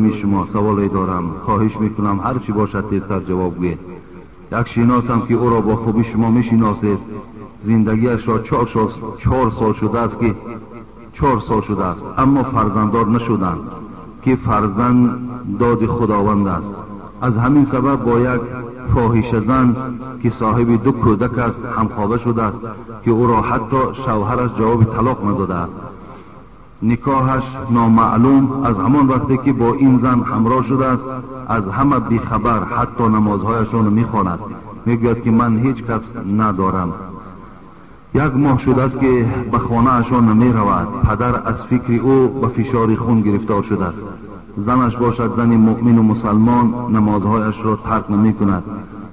доимии шумо саволе дорам, хоҳиш мекунам ҳар чӣ бошад тезтар ҷавоб гӯед. Як шиносам ки ӯро бо хубӣ шумо мешиносед, зиндагиашро 4 сол шудааст ки 4 сол шудааст, аммо фарзанддор нашуданд, ки фарзанд доди Худованд аст. Аз ҳамин сабаб бо як фоҳишазан, ки соҳиби ду кӯдак аст, ҳамхоба шудааст, ки ӯро ҳатто шавҳараш ҷавоби талоқ надодааст. Никоҳаш номаълум. Аз ҳамон вақте ки бо ин зан ҳамроҳ шудааст, аз ҳама бехабар, ҳатто намозҳояшонро мехонад. Мегӯяд, ки ман ҳеҷ кас надорам. Як моҳ шудааст, ки ба хонаашон намеравад. Падар аз фикри ӯ ба фишори хун гирифтор шудааст. Занаш бошад зани муъмину мусалмон, намозҳояшро тарк намекунад,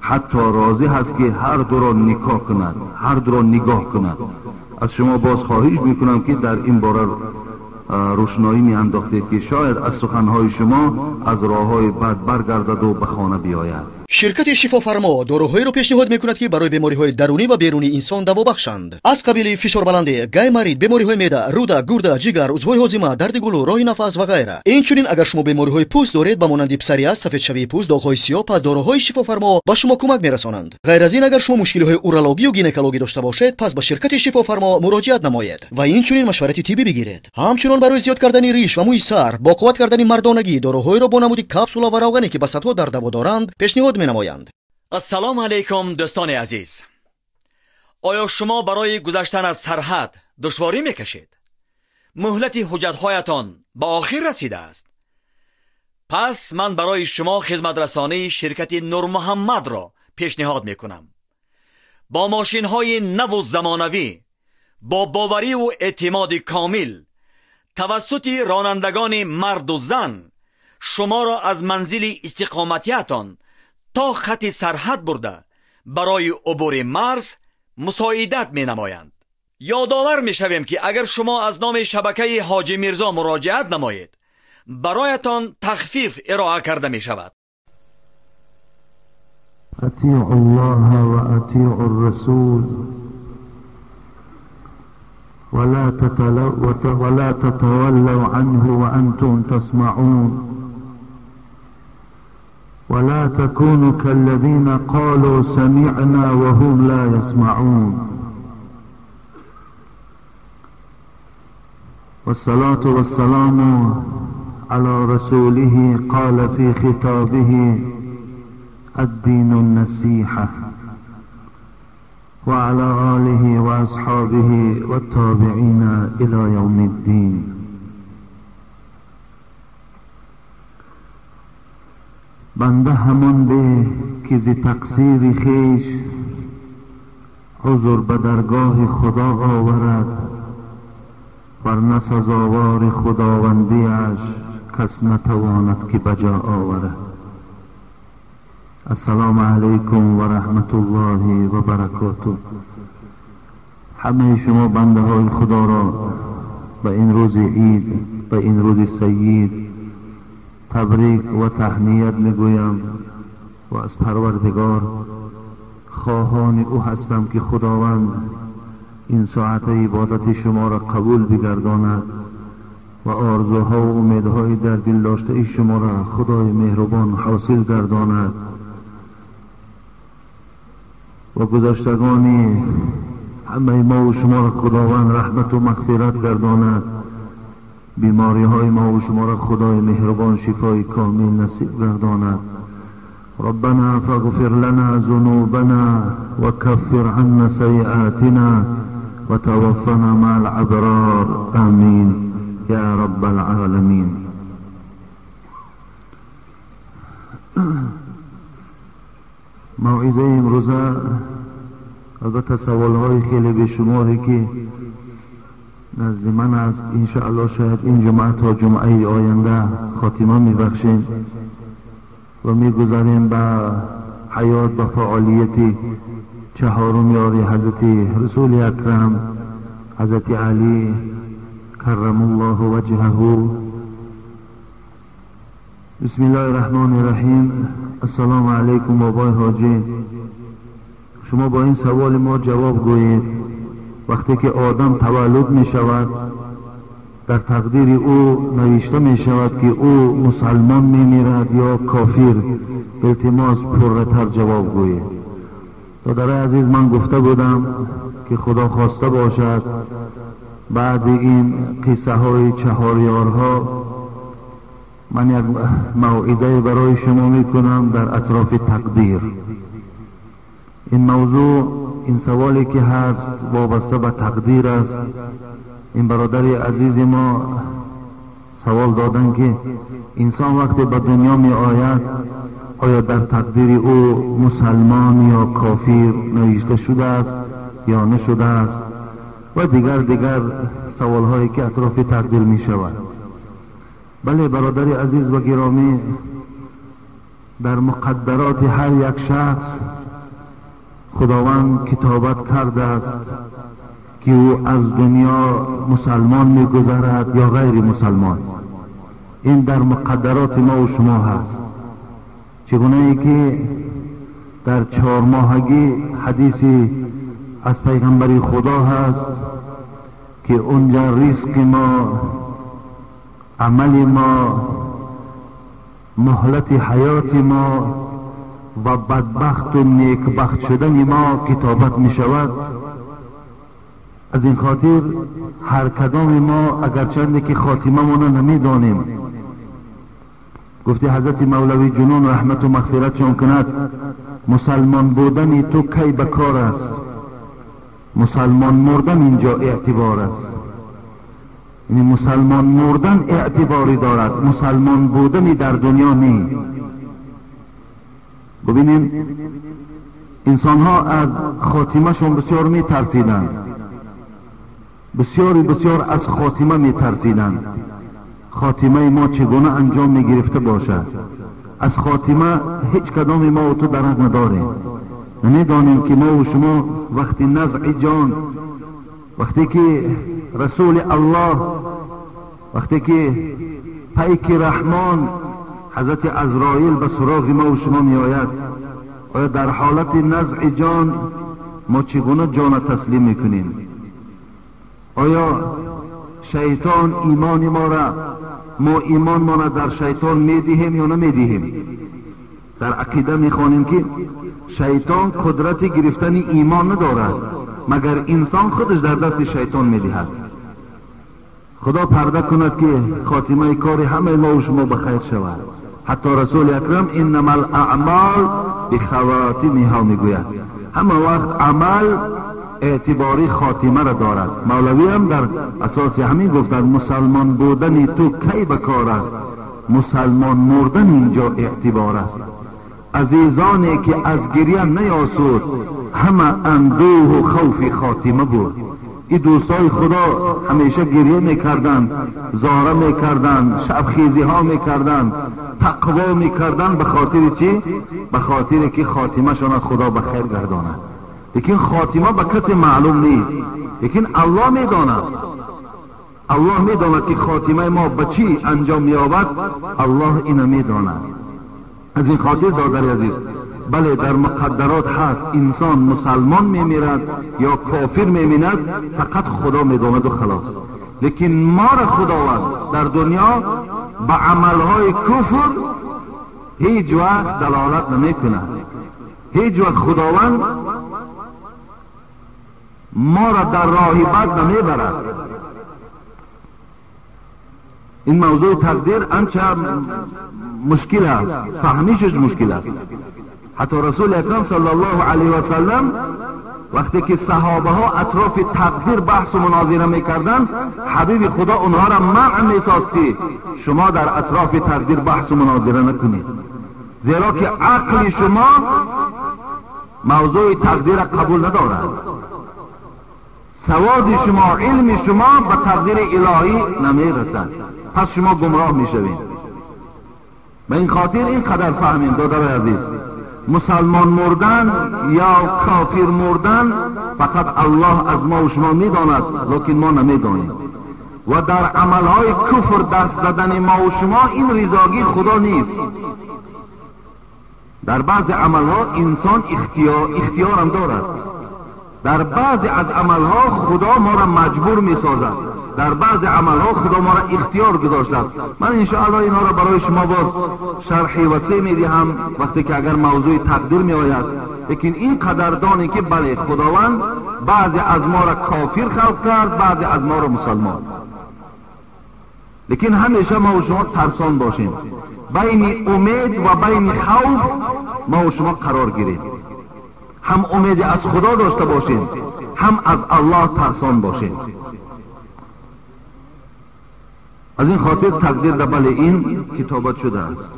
ҳатто розӣ ҳаст, ки ҳар дуро никоҳ кунад, ҳар дуро нигоҳ кунад. Аз шумо боз хоҳиш мекунам, ки дар ин бора рӯшноӣ меандохтед, ки шояд аз суханҳои шумо аз роҳҳои бад баргардаду ба хона биёяд. Ширкати Шифофармо доруҳоеро пешниҳод мекунад, ки барои бемориҳои дарунӣ ва берунии инсон даво бахшанд, аз қабили фишорбаландӣ, гайморит, бемориҳои меъда, рӯда, гурда, ҷигар, узвҳои ҳозима, дарди гулӯ, роҳи нафас ва ғайра. Инчунин, агар шумо бемориҳои пӯст доред, ба монанди псориаз, сафедшавии пӯст, доғҳои сиёҳ, пас доруҳои Шифофармо ба шумо кӯмак мерасонанд. Ғайр аз ин, агар шумо мушкилиҳои урологию гинекологӣ дошта бошед, пас ба ширкати Шифофармо муроҷиат намоед ва инчунин машварати тиббӣ бигиред. Ҳамчунон барои зиёд кардани риш ва мӯи сар, боқувват кардани мардонагӣ доруҳоеро бо намуди капсула ва равғане, ки ба садҳо дард даво доранд, пешниҳод менамоянд. Ассалому алайкум, дӯстони азиз! Оё шумо барои гузаштан аз сарҳад душворӣ мекашед? Муҳлати ҳуҷҷатҳоятон ба охир расидааст? Пас ман барои шумо хизматрасонии ширкати Нурмуҳаммадро пешниҳод мекунам. Бо мошинҳои наву замонавӣ, бо бовариву эътимоди комил, тавассути ронандагони марду зан шуморо аз манзили истиқоматиятон то хати сарҳад бурда, барои убури марз мусоидат менамоянд. Ёдовар мешавем, ки агар шумо аз номи шабакаи Ҳоҷи Мирзо муроҷиат намоед, бароятон тахфиф ироа карда мешавад. أطيعوا الله وأطيعوا الرسول ولا تتولوا عنه وأنتم تسمعون، ولا تكونوا كالذين قالوا سمعنا وهم لا يسمعون. والصلاة والسلام على رسوله قال في خطابه: الدين النصيحة، وعلى آله وأصحابه والتابعين إلى يوم الدين. بنده همان به که ز تقصیر خویش عذر به درگاه خدا آورد، ورنه سزاوار خداوندیش کس نتواند که بجا آورد. السلام علیکم و رحمت الله و برکاته. همه شما بنده های خدا را به این روز عید، به این روز سید تبریک و تهنیت میگویم و از پروردگار خواهان او هستم که خداوند این ساعت عبادت شما را قبول بگرداند و آرزوها و امیدهای در دل داشته شما را خدای مهربان حاصل گرداند و گذشتگان همه ما و شما را خداوند رحمت و مغفرت گرداند. بیماری های ما و شما را خدای مهربان شفای کامل نصیب گرداند. ربنا فاغفر لنا ذنوبنا وكفر عنا سيئاتنا وتوفنا مع الأبرار، آمين يا رب العالمين. موعظه امروزه، البته سوال های خیلی بیشماری که نزد من است، انشاءالله شاید این جمعه تا جمعه آینده خاتمه میبخشیم و میگذاریم به حیات و فعالیت چهارم یاری حضرت رسول اکرم، حضرت علی کرم الله وجهه. بسم الله الرحمن الرحیم. السلام علیکم بابای حاجی، شما با این سوال ما جواب گویید. وقتی که آدم تولد می شود، дар тақдири ӯ навишта мешавад ки ӯ мусалмон мемирад ё кофир? Илтимос, пурратар ҷавоб гӯед. Додарои азиз, ман гуфта будам ки худо хоста бошад, баъди ин қиссаҳои чаҳорёрҳо ман як мавъизае барои шумо мекунам дар атрофи тақдир. Ин мавзӯъ, ин саволе ки ҳаст, вобаста ба тақдир аст. Ин бародари азизи мо савол доданд, ки инсон вақте ба дунё меояд, оё дар тақдири ӯ мусалмон ё кофир навишта шудааст ё нашудааст, ва дигар саволҳое ки атрофи тақдир мешавад. Бале, бародари азиз ва гиромӣ, дар муқаддароти ҳар як шахс худованд китобат кардааст ки ӯ аз дунё мусалмон мегузарад ё ғайри мусалмон. Ин дар муқаддароти мо ва шумо ҳаст. Чигунае ки дар чормоҳагӣ ҳадиси аз пайғамбари худо ҳаст ки унҷа ризқи мо, амали мо, муҳлати ҳаёти мо ва бадбахту некбахт шудани мо китобат мешавад. Аз ин хотир ҳар кадоми мо, агарчанде ки хотимамона намедонем, гуфти ҳазрати мавлавӣ ҷунун раҳмату мағфиратшон кунад, мусалмон будани ту кай ба кор аст? Мусалмон мурдан инҷо эътибор аст. Яъне мусалмон мурдан эътиборӣ дорад, мусалмон будани дар дунё не. Бубинем, инсонҳо аз хотимашон бисёр метарсиданд, бисёри бисёр аз хотима метарсиданд. Хотимаи мо чӣ гуна анҷом мегирифта бошад? Аз хотима ҳеҷ кадоми мо ту дарак надорем. Намедонем ки мо ва шумо вақти назъи ҷон, вақте ки расули аллоҳ, вақте ки пайки раҳмон ҳазрати азроил ба суроғи мо ва шумо меояд, оё дар ҳолати назъи ҷон мо чӣ гуна ҷона таслим мекунем? Оё шайтон имони моро, мо имонмона дар шайтон медиҳем ё намедиҳем? Дар ақида мехонем ки шайтон қудрати гирифтани имон надорад, магар инсон худаш дар дасти шайтон медиҳад. Худо парда кунад ки хотимаи кори ҳамаи мо ва шумо ба хайр шавад. Ҳатто расули акрам иннама алаъмол бихаватимиҳо мегӯяд, ҳама вақт амал эътибори хотимаро дорад. Мавлавиам дар асоси ҳамин гуфтанд, мусалмон будани ту кай ба кор аст? Мусалмон мурдан инҷо эътибор аст. Азизоне ки аз гиря наёсуд, ҳама андӯҳу хавфи хотима буд. Ин дӯстои худо ҳамеша гиря мекарданд, зора мекарданд, шабхезиҳо мекарданд, тақво мекарданд. Ба хотири чӣ? Ба хотире ки хотимашонро худо ба хайр гардонад. Лекин хотима ба касе маълум нест, лекин аллоҳ медонад. Аллоҳ медонад ки хотимаи мо ба чӣ анҷом меёбад, аллоҳ ина медонад. Аз ин хотир додари азиз, бале, дар муқаддарот ҳаст, инсон мусалмон мемирад ё кофир мемирад, фақат худо медонаду халос. Лекин моро худованд дар дунё ба амалҳои куфр ҳеҷ вақт далолат намекунад. Ҳеҷ вақт худованд моро дар роҳи бад намебарад. Ин мавзӯи тақдир анча мушкил аст, фаҳмишаш мушкил аст. Ҳатто расули акрам саллаллоҳу алайҳи васаллам вақте ки саҳобаҳо атрофи тақдир баҳсу мунозира мекарданд, ҳабиби худо онҳоро манъ месоз ки шумо дар атрофи тақдир баҳсу мунозира накунед, зеро ки ақли шумо мавзӯи тақдирро қабул надорад. Саводи шумо, илми шумо ба тақдири илоҳӣ намерасад, пас шумо гумроҳ мешавед. Ба ин хотир ин қадар фаҳмем, додарои азиз, мусалмон мурдан ё кофир мурдан фақат аллоҳ аз мо ва шумо медонад, лекин мо намедонем. Ва дар амалҳои куфр даст задани мо ва шумо ин ризогии худо нест. Дар баъзе амалҳо инсон ихтиёрам дорад, дар баъзе аз амалҳо худо моро маҷбур месозад. дар баъзе амалҳо худо моро ихтиёр гузоштааст. Ман иншоаллоҳ инҳоро барои шумо боз шарҳи васеъ медиҳам вақте ки агар мавзӯи тақдир меояд. Лекин ин қадар донем ки бале, худованд баъзе аз моро кофир халқ кард, баъзе аз моро мусалмон. Лекин ҳамеша мо шумо тарсон бошем, байни умед ва байни хавф мо шумо қарор гирем. Ҳам умеди аз худо дошта бошем, ҳам аз аллоҳ тарсон бошем. Аз ин хотир тақдир дар бале ин китобат шудааст.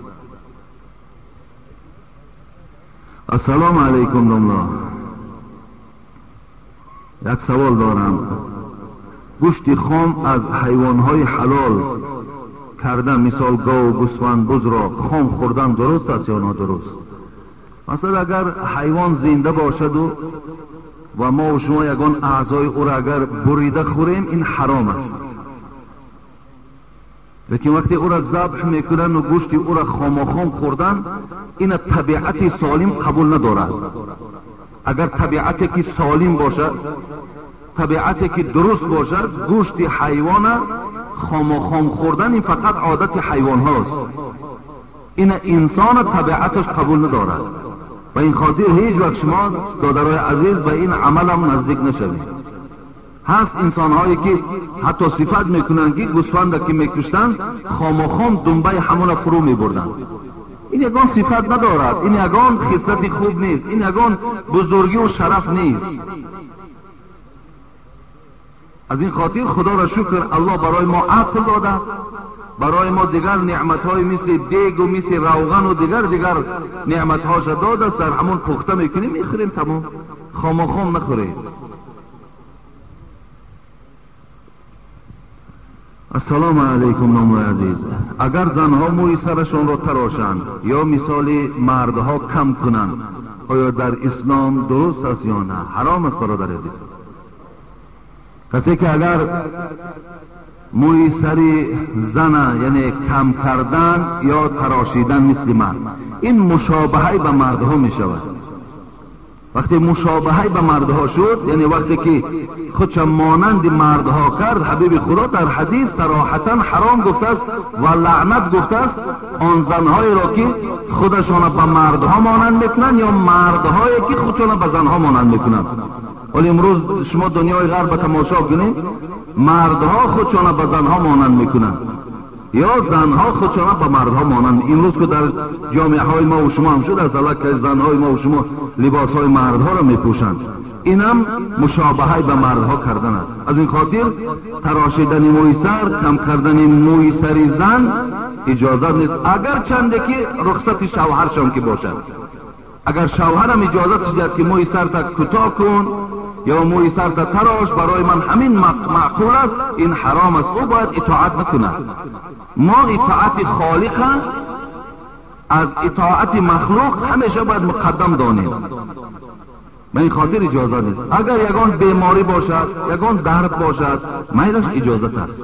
Ассалому алайкум домла, як савол дорам. Гӯшти хом аз ҳайвонҳои ҳалол карда, мисол гов, гӯсфанд, бузро хом хӯрдан дуруст аст ё нодуруст? Масалан агар ҳайвон зинда бошаду ва мо шумо ягон аъзои ӯро агар бурида хӯрем, ин ҳаром аст. Лекин вақте ӯро забҳ мекунанд гӯшти ӯро хомохом хӯрдан, ина табиати солим қабул надорад. Агар табиате ки солим бошад, табиате ки дуруст бошад, гӯшти ҳайвона хомохом хӯрдан ин фақат одати ҳайвонҳост. Ина инсона табиаташ қабул надорад. Ба ин хотир ҳеҷ вақт шумо додарои азиз ба ин амалам наздик нашавед. Ҳаст инсонҳое ки ҳатто сифат мекунанд ки гӯсфанда ки мекуштанд, хомохом думбаи ҳамона фурӯ мебурданд. Ин ягон сифат надорад, ин ягон хислати хуб нест, ин ягон бузургиву шараф нест. Аз ин хотир худоро шукр, аллоҳ барои мо ақл додааст, барои мо дигар неъматҳои мисли дегу мисли равғану дигар неъматҳоша додааст. Дар ҳамон пухта мекунем, мехӯрем, тамом. Хомохом нахӯрем. Ассалому алайкум номои азиз. Агар занҳо мӯи сарашонро тарошанд ё мисоли мардҳо кам кунанд, оё дар ислом дуруст аст ё на? Ҳаром аст бародари азиз. Касе ки агар мӯи сари зана, яъне кам кардан ё тарошидан мисли мард, ин мушобаҳае ба мардҳо мешавад. Вақте мушобаҳае ба мардҳо шуд, яъне вақте ки худша монанди мардҳо кард, ҳабиби худо дар ҳадис сароҳатан ҳаром гуфтааст ва лаънат гуфтааст он занҳоеро ки худашона ба мардҳо монанд мекунанд ё мардҳое ки худшона ба занҳо монанд мекунанд. Вале имрӯз шумо дунёи ғарб ба тамошо кунед, мардҳо худшона ба занҳо монанд мекунанд ё занҳо худшона ба мардҳо монанд. Имрӯз ки дар ҷомеаҳои мо ва шумо ҳам шуд, аз аллакай занҳои мо ва шумо либосҳои мардҳоро мепӯшанд. Инам мушобаҳаи ба мардҳо кардан аст. Аз ин хотир тарошидани мӯи сар, кам кардани мӯи сари зан иҷозат нест, агарчанде ки рухсати шавҳаршон ки бошад. Агар шавҳарам иҷозатш диҳад ки мӯи сарта кӯтоҳ кун ё мӯи сарта тарош, барои ман ҳамин маъқул аст, ин ҳаром аст, ӯ бояд итоат накунад. Мо итоати холиқа аз итоати махлуқ ҳамеша бояд муқаддам донем. Ба ин хотир иҷозат нест. Агар ягон беморӣ бошад, ягон дард бошад, майлаш иҷозат аст.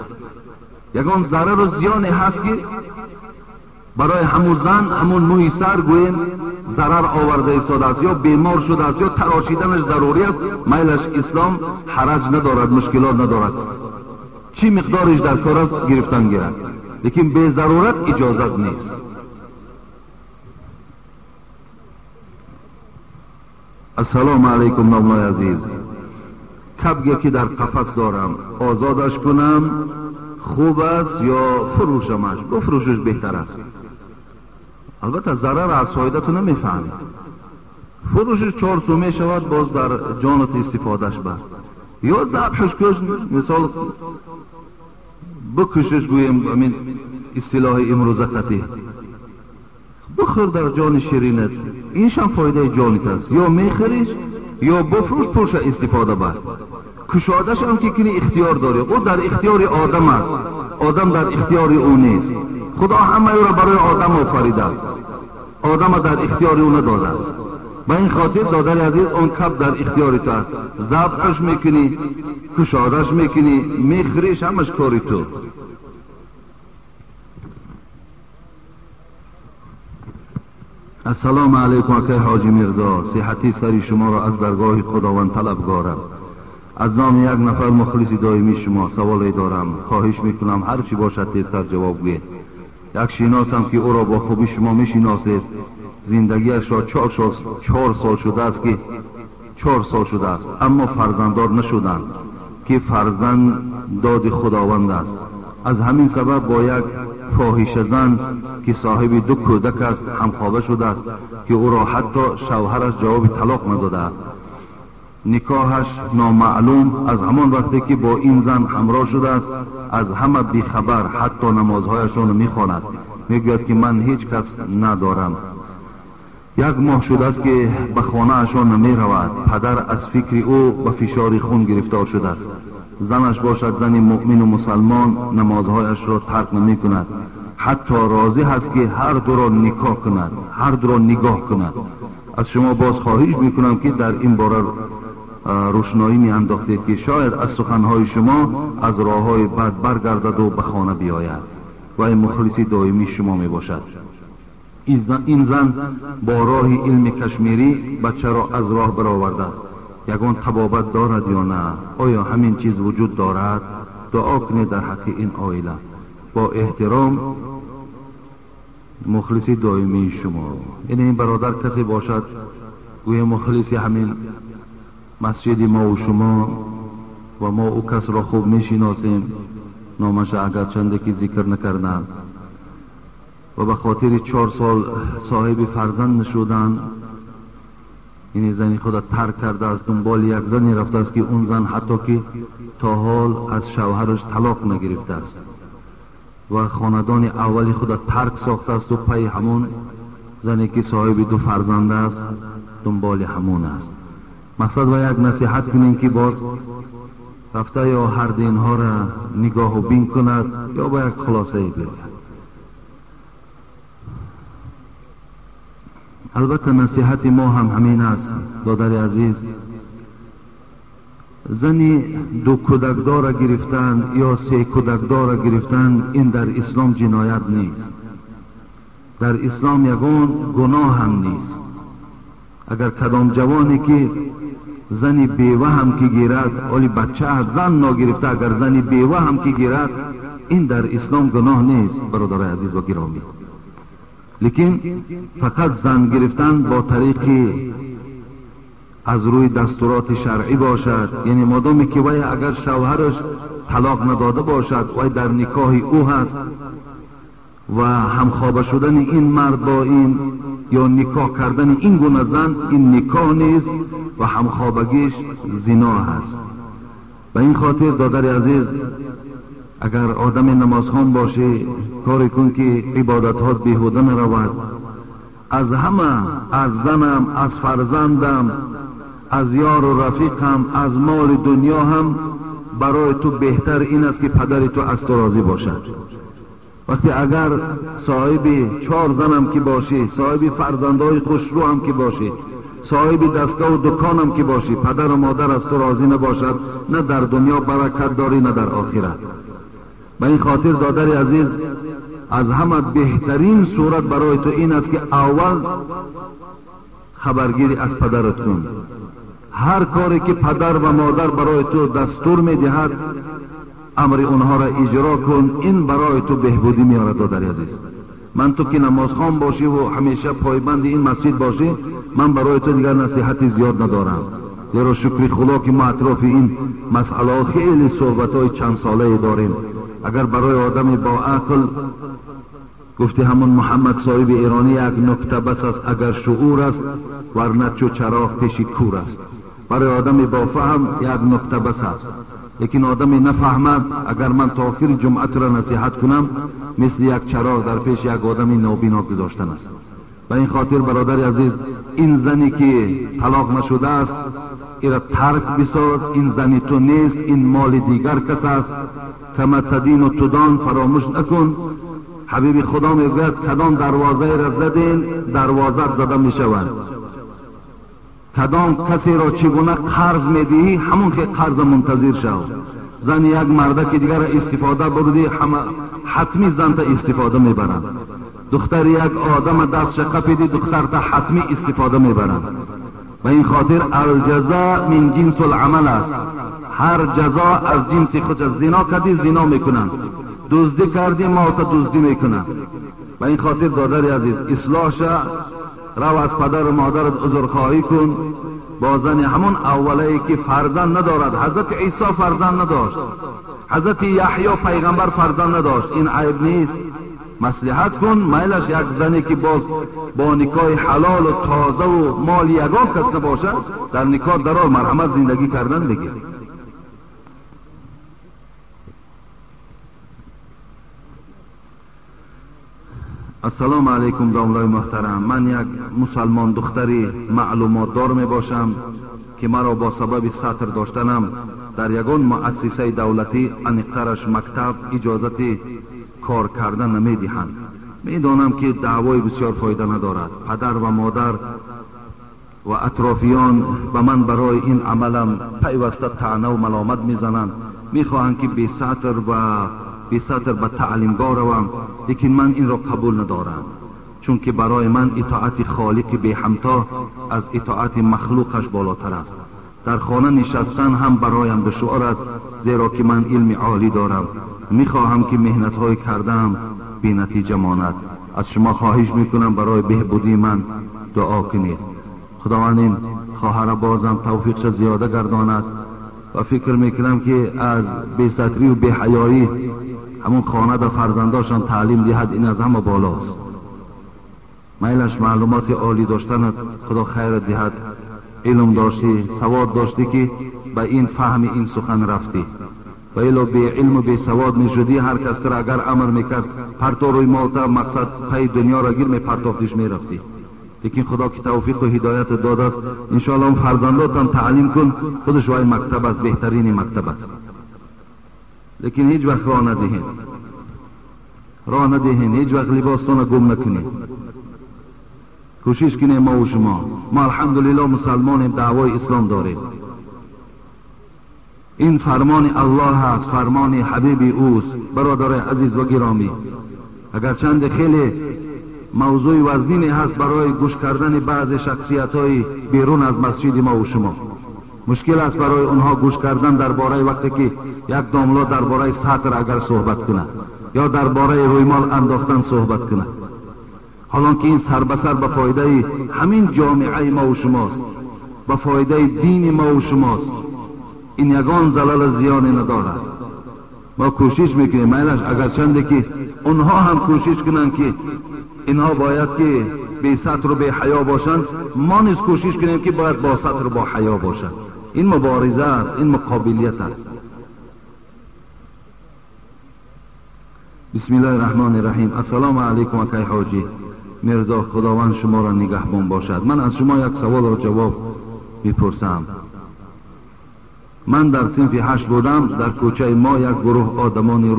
Ягон зарару зиёне ҳаст ки барои ҳамун зан ҳамун мӯи сар гӯем зарар оварда истодааст ё бемор шудааст ё тарошиданаш зарурӣ аст, майлаш ислом ҳараҷ надорад, мушкилот надорад. Чӣ миқдориш дар кор аст гирифтан гирад, лекин безарурат иҷозат нест. Ассалому алайкум номлои азиз. Кабге ки дар қафас дорам, озодаш кунам хуб аст ё фурӯшамаш? Бифурӯшиш беҳтар аст. Албатта зарар аз фоидату намефаҳмед. Фурӯшиш 4 сум мешавад, боз дар ҷонат истифодаш бар. Ё забҳш куш, мисол бикушиш, гӯем амин истилоҳи имрӯза қатӣ. Бихӯр дар ҷони ширинат, иншам фоидаи ҷонит аст. Ё мехӯриш, ё бифурӯш, пулша истифода бар. Кушодашам ки кини ихтиёр дорӣ, ӯ дар ихтиёри одам аст, одам дар ихтиёри ӯ нест. Худо ҳамаи ӯро барои одам офаридааст, одама дар ихтиёри ӯ надодааст. Ба ин хотир додари азиз, он каб дар ихтиёри ту аст. Забҳаш мекунӣ, кушодаш мекунӣ, мехӯриш, ҳамаш кори ту. Ассалому алайкум акай ҳоҷи Мирзо, сиҳати сари шуморо аз даргоҳи Худованд талабгорам. Аз номи як нафар мухлиси доимии шумо саволе дорам. Хоҳиш мекунам ҳар чӣ бошад тезтар ҷавоб гӯед. Як шиносам ки ӯро бо хубӣ шумо мешиносед, зиндагиашро 4 сол шудааст ки 4 сол шудааст, аммо фарзанддор нашуданд, ки фарзанд доди Худованд аст. Аз ҳамин сабаб бо як фоҳишазан, ки соҳиби ду кӯдак аст, ҳамхоба шудааст, ки ӯро ҳатто шавҳараш ҷавоби талоқ надодааст. Никоҳаш номаълум. Аз ҳамон вақте ки бо ин зан ҳамроҳ шудааст, аз ҳама бехабар, ҳатто намозҳояшонро мехонад. Мегӯяд, ки ман ҳеҷ кас надорам. Як моҳ шудааст, ки ба хонаашон намеравад. Падар аз фикри ӯ ба фишори хун гирифтор шудааст. Занаш бошад зани муъмину мусалмон, намозҳояшро тарк намекунад, ҳатто розӣ ҳаст, ки ҳар дуро никоҳ кунад, ҳар дуро нигоҳ кунад. Аз шумо боз хоҳиш мекунам, ки дар ин бора рӯшноӣ меандохтед, ки шояд аз суханҳои шумо аз роҳҳои бад баргардаду ба хона биёяд. Вай мухлиси доимии шумо мебошад. Ин зан бо роҳи илми кашмирӣ бачаро аз роҳ баровардааст. Ягон табобат дорад ё на? Оё ҳамин чиз вуҷуд дорад? Дуо кунед дар ҳаққи ин оила. Бо эҳтиром, мухлиси доимии шумо. Яъне ин бародар касе бошад, гӯё мухлиси ҳамин масҷиди мову шумо, ва мо ӯ касро хуб мешиносем, номаша агарчанде ки зикр накардам, ва ба хотири 4 сол соҳиби фарзанд нашудан ин зани худа тарк кардааст, дунболи як зане рафтааст, ки он зан ҳатто ки то ҳол аз шавҳараш талоқ нагирифтааст ва хонадони аввали худа тарк сохтаасту пайи ҳамон зане, ки соҳиби ду фарзанд аст, дунболи ҳамон аст. Мақсад ва як насиҳат кунем, ки боз рафта ё ҳарду инҳоро нигоҳу бин кунад, ё ба як хулосае биёяд. Албатта, насиҳати мо ҳам ҳамин аст, додари азиз: зани ду кӯдакдора гирифтан ё се кӯдакдора гирифтан, ин дар ислом ҷиноят нест, дар ислом ягон гуноҳ ҳам нест. Агар кадом ҷавоне ки зани бева ҳам ки гирад, оли бача аз зан ногирифта, агар зани бева ҳам ки гирад, ин дар ислом гуноҳ нест, бародарои азиз ва гиромӣ. Лекин фақат зан гирифтан бо тариқи аз рӯи дастуроти шаръӣ бошад, яъне модоме ки вай агар шавҳараш талоқ надода бошад, вай дар никоҳи ӯ ҳаст ва ҳамхоба шудани ин мард бо ин ё никоҳ кардани ин гуна зан, ин никоҳ нест ва ҳамхобагиш зино ҳаст. Ба ин хотир, додари азиз, агар одами намозхон бошӣ, коре кун, ки ибодатҳот беҳуда наравад. Аз ҳама, аз занам, аз фарзандам, аз ёру рафиқам, аз моли дунё ҳам барои ту беҳтар ин аст, ки падари ту аз ту розӣ бошад. Вақте агар соҳиби чор занам ки бошӣ, соҳиби фарзандҳои хушрӯ ҳам ки бошӣ, соҳиби дастгоҳу дуконам ки бошӣ, падару модар аз ту розӣ набошад, на дар дунё баракат дорӣ, на дар охират. Ба ин хотир, додари азиз, аз ҳама беҳтарин сурат барои ту ин аст, ки аввал хабаргирӣ аз падарат кун. Ҳар коре ки падар ва модар барои ту дастур медиҳад, амри онҳоро иҷро кун. Ин барои ту беҳбудӣ меорад, додари азиз. Ман ту ки намозхон бошиву ҳамеша пойбанди ин масҷид бошӣ, ман барои ту дигар насиҳати зиёд надорам, зеро шукри Худо, ки мо атрофи ин масъалаҳо хеле суҳбатҳои чандсолае дорем. Агар барои одами бо ақл, гуфти ҳамон Муҳаммад соҳиби эронӣ, як нукта бас аст агар шуъур аст, варна чу чароғ пеши кур аст. Барои одами бофаҳм як нукта бас аст, лекин одаме нафаҳмад, агар ман то охири ҷумъа тура насиҳат кунам, мисли як чароғ дар пеши як одами нобино гузоштан аст. Ба ин хотир, бародари азиз, ин зане ки талоқ нашудааст, ира тарк бисоз. Ин зани ту нест, ин моли дигар кас аст. كما تدين تدان фаромӯш накун. Ҳабиби Худо мегӯяд: кадом дарвозаеро задем, дарвозат зада мешавад. Кадом касеро чӣ гуна қарз медиҳӣ, ҳамон хел қарза мунтазир шав. Зани як мардаки дигарро истифода бурдӣ, ҳама ҳатмӣ занта истифода мебаранд. Духтари як одама дастша қапидӣ, духтарта ҳатмӣ истифода мебаранд. به این خاطر الجزا من جنس العمل است. هر جزا از جنس خود است. زنا کردی زنا میکنن، دزدی کردی ما تا دزدی میکنن. به این خاطر دادر عزیز اصلاح شه، رو از پدر و مادرت عذرخواهی کن. با زن همون اوله که فرزند ندارد، حضرت عیسی فرزند نداشت، حضرت یحیی پیغمبر فرزند نداشت، این عیب نیست. مصلحت کن، میلش یک زنی که باز با نکاح حلال و تازه و مال یگان کس نباشد، در نکاح درار مرحمت زندگی کردن بگیر. السلام علیکم داملای محترم، من یک مسلمان دختری معلومات دار می باشم که مرا با سبب سطر داشتنم در یگان مؤسسه دولتی انیقترش مکتب اجازت کار کردن نمی دهند. می دانم که دعوای بسیار فایده ندارد. پدر و مادر و اطرافیان به من برای این عملم پیوسته طعنه و ملامت میزنند. میخواهند که بی سطر و بی سطر به تعلیمگاه روم، لیکن من این را قبول ندارم، چون که برای من اطاعت خالق بی همتا از اطاعت مخلوقش بالاتر است. در خانه نشستن هم برایم دشوار است، زیرا که من علم عالی دارم. میخواهم که مهنت‌های کردم بی نتیجه ماند. از شما خواهش میکنم برای بهبودی من دعا کنید. خداوند این خواهر بازم توفیقش زیاده گرداند و فکر میکنم که از بی ستری و بی حیایی همون خانه در فرزنداشان تعلیم دهد، این از همه بالاست. میلش معلومات عالی داشتنت خدا خیر دهد. علم داشتی، سواد داشتی که به این فهم این سخن رفتی، و الا بی علم و بی سواد میشدی، هر کس را اگر امر میکرد پرتو روی مالتا مقصد پی دنیا را گیر میپرتافتیش میرفتی. لیکن خدا که توفیق و هدایت داد، انشاءالله اون فرزنداتم تعلیم کن، خودش وای مکتب است، بهترین مکتب است. لیکن هیچ وقت راه ندهین، راه ندهین، هیچ وقت لباستان گم نکنین. کوشش کنیم ما و شما، ما الحمدلله مسلمانیم، دعوای اسلام داریم. این فرمان الله است، فرمان حبیب اوست. برادر عزیز و گرامی، اگرچند خیلی موضوع وزنینی هست برای گوش کردن بعض شخصیت های بیرون از مسجد ما و شما، مشکل است برای اونها گوش کردن درباره وقتی که یک داملا درباره سطر اگر صحبت کند یا درباره رویمال انداختن صحبت کند، حالان که این سر به سر به فایده همین جامعه ما و شماست، به فایده دین ما و شماست. این یگان زلال زیانی ندارد. ما کوشش میکنیم، میلش اگرچنده که اونها هم کوشش کنند که اینها باید که بی ستر و بی حیا باشند، ما نیز کوشش کنیم که باید با ستر و با حیا باشند. این مبارزه است، این مقابلیت است. بسم الله الرحمن الرحیم. السلام علیکم اکای حاجی میرزا، خداوند شما را نگهبان باشد. من از شما یک سوال را جواب میپرسم. من در صنف 8 بودم، در کوچه ما یک گروه آدمان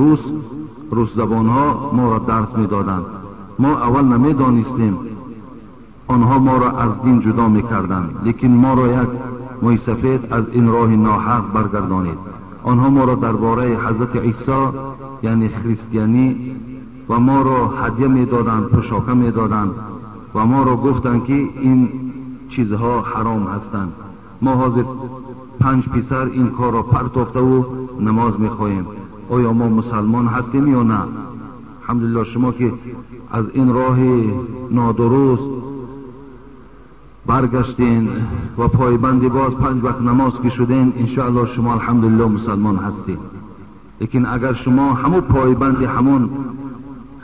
روس زبان ها ما را درس میدادند. ما اول نمیدانستیم آنها ما را از دین جدا میکردند، لیکن ما را یک موی سفید از این راه ناحق برگردانید. آنها ما را درباره حضرت عیسی یعنی خریستیانی و ما را هدیه میدادند، پوشاکه میدادند و ما را گفتند که این چیزها حرام هستند. ما حاضر 5 پسر این کار را پرتافته و نماز میخواهیم. آیا ما مسلمان هستیم یا نه؟ الحمدلله شما که از این راه نادرست برگشتین و پایبندی باز 5 وقت نماز که شدین، انشاءالله شما الحمدلله مسلمان هستین. لیکن اگر شما همون پایبند همون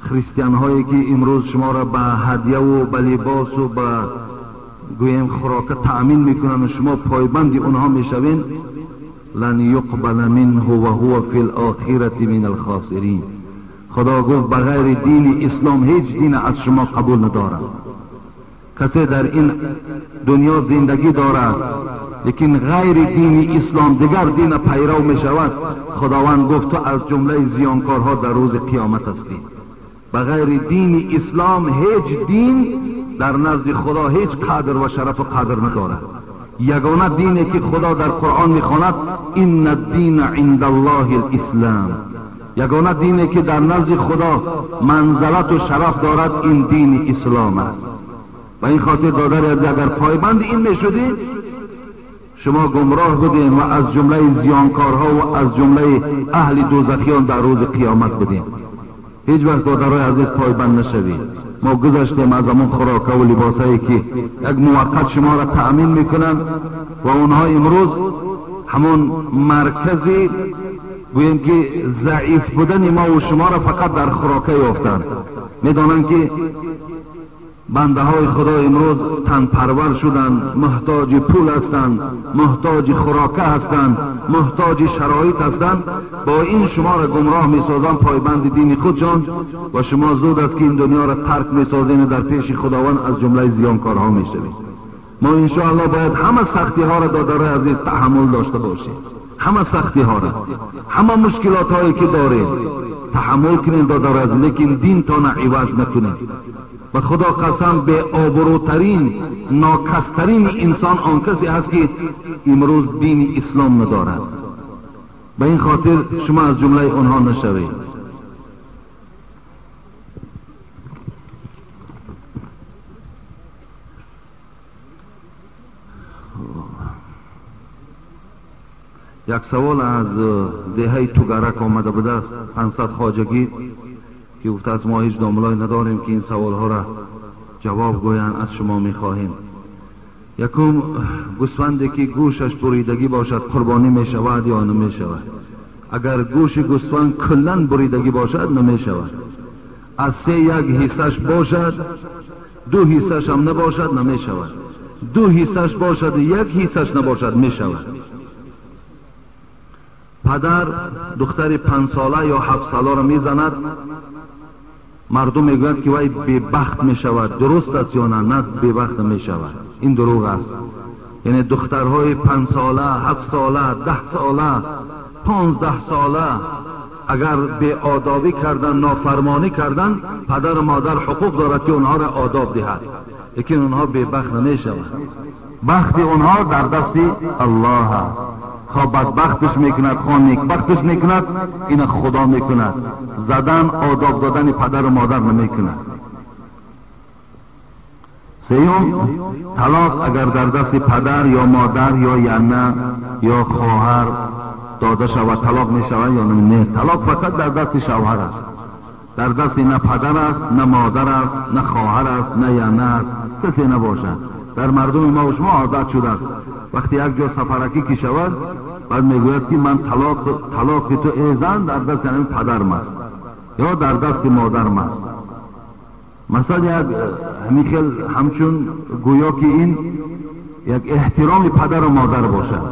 خریستیان هایی که امروز شما را به هدیه و به لباس و به گویم خوراک تأمین میکنن و شما پایبند اونها میشوین، لن یقبل منه و هو فی الاخرة من الخاسرین. خدا گفت بغیر دین اسلام هیچ دین از شما قبول ندارد. کسی در این دنیا زندگی دارد لیکن غیر دین اسلام دیگر دین پیرو می شود، خداوند گفت تو از جمله زیانکارها در روز قیامت هستی. بغیر دین اسلام هیچ دین در نزد خدا هیچ قدر و شرف و قدر ندارد. یگانه دینی که خدا در قرآن میخواند ان الدین عند الله الاسلام، یگانه دینی که در نزد خدا منزلت و شرف دارد این دین اسلام است. به این خاطر دادر اگر پایبند این میشدید شما گمراه بودیم و از جمله زیانکارها و از جمله اهل دوزخیان در روز قیامت بودیم. هیچ وقت دادرای عزیز پایبند نشوید. ما گذشتیم از همون خوراکه و لباسایی که یک موقت شما را تأمین میکنن و اونها امروز همون مرکزی گوییم که ضعیف بودن ما و شما را فقط در خوراکه یافتند. میدانند که بنده های خدا امروز تن پرور شدند، محتاج پول هستند، محتاج خوراکه هستند، محتاج شرایط هستند. با این شما را گمراه میسازند پایبند دین خودشان و شما زود است که این دنیا را ترک میسازین و در پیش خداوند از جمله زیانکارها میشوید. ما انشاءالله باید همه سختی ها را دادرای عزیز تحمل داشته باشیم، همه سختی ها را، همه مشکلات هایی که داریم تحمل کنیم دادرای عزیز، لیکن دین تا عوض نکنیم. به خدا قسم به آبروترین ناکسترین انسان آن کسی است که امروز دین اسلام ندارد. به این خاطر شما از جمله آنها نشوید. یک سوال از دهه توگرک آمده بوده است، 500 خواجگی که گفته است ما هیچ داملای نداریم که این سوالها را جواب گویند، از شما میخواهیم. یکم، گوسفندی که گوشش بریدگی باشد قربانی میشود یا نمیشود؟ اگر گوش گوسفند کلا بریدگی باشد نمیشود. از 3 یک حصهش باشد، 2 حصهش هم نباشد نمیشود. 2 حصهش باشد 1 حصهش نباشد میشود. پدر دختر 5 ساله یا 7 ساله را میزند، مردم میگویند که وی بی‌بخت میشود. درست است یا نه؟ نه، بی‌بخت نمیشود، این دروغ است. یعنی دخترهای 5 ساله، 7 ساله، 10 ساله، 15 ساله اگر بی‌آدابی کردن، نافرمانی کردن، پدر و مادر حقوق دارد که اونها را آداب دهد، لیکن اونها بی‌بخت نمیشوند. بخت اونها در دست الله است. خواه بدبختش میکند، خواه نیکبختش میکند، این خدا میکند. زدن، آداب دادن پدر و مادر نمیکند. سیوم، طلاق اگر در دست پدر یا مادر یا ینه یا خواهر داده شود طلاق میشود یا نه؟ طلاق فقط در دست شوهر است، در دست نه پدر است، نه مادر است، نه خواهر است، نه ینه است، کسی نباشد. در مردم ما و شما عادت شده است وقتی یک جا سفرکی که شود بعد میگوید که من طلاق تو ای زن در دست یعنی پدرم است یا در دست مادرم است. مثلا یک همیخل همچون گویا که این یک احترام پدر و مادر باشد،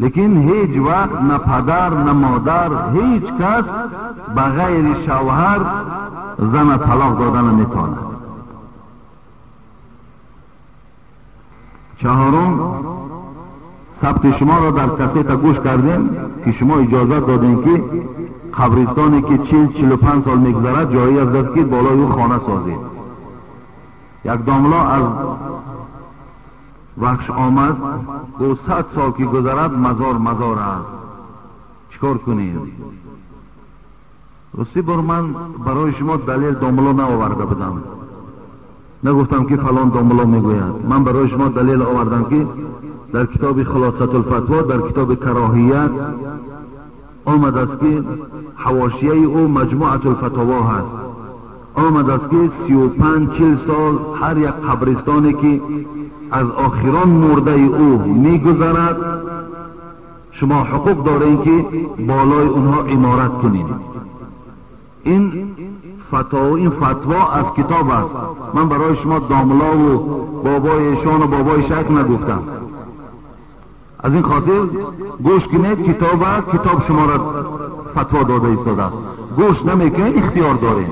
لیکن هیچ وقت نه پدر نه مادر هیچ کس بغیر شوهر زن طلاق دادن نمیتواند. چهارم، ثبت شما را در کسیت گوش کردیم که شما اجازت دادین که قبرستانی که 40-45 سال میگذرد جایی از است که بالای او خانه سازید. یک داملا از وحش آمد گفت 100 سال که گذرد مزار مزار است، چیکار کنیم؟ راستی بار من برای شما دلیل داملا نآورده بودم، نگفتم که فلان داملا میگوید. من برای شما دلیل آوردم که در کتاب خلاصة الفتوا، در کتاب کراهیت آمد است که حواشیه او مجموعة الفتاوا هست، آمد است که 35-40 سال هر یک قبرستانی که از آخران مرده او میگذرد شما حقوق دارین که بالای اونها عمارت کنین. این فتوا از کتاب است. من برای شما داملا و بابای ایشان و بابای شیخ نگفتم. از این خاطر گوش کنید، کتاب شما را فتوا داده ایستاده است. گوش نمیکنید اختیار دارید.